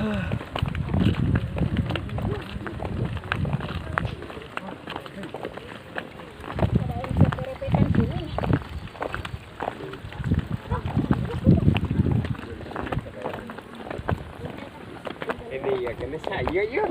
Ini ya kena saya ya.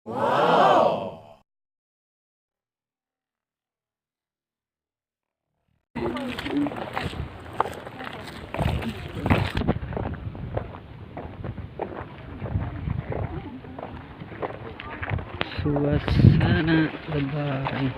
Wow. Suasana Lebaran.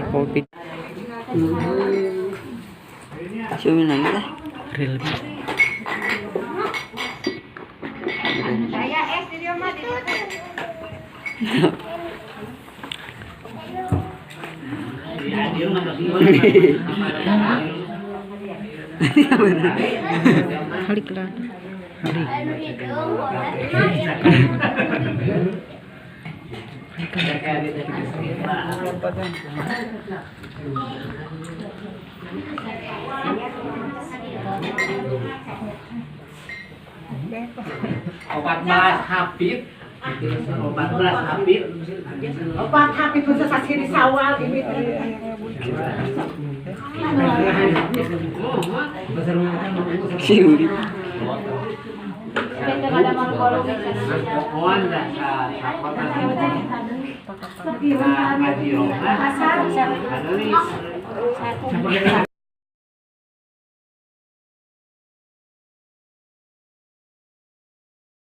Kopi. Cuma nanya lah. Real. Saya es di rumah di Halik lah. Halik. Obat belas hapit, obat belas hapit, obat hapit khusus di sawal ini. Siuri. Pasar.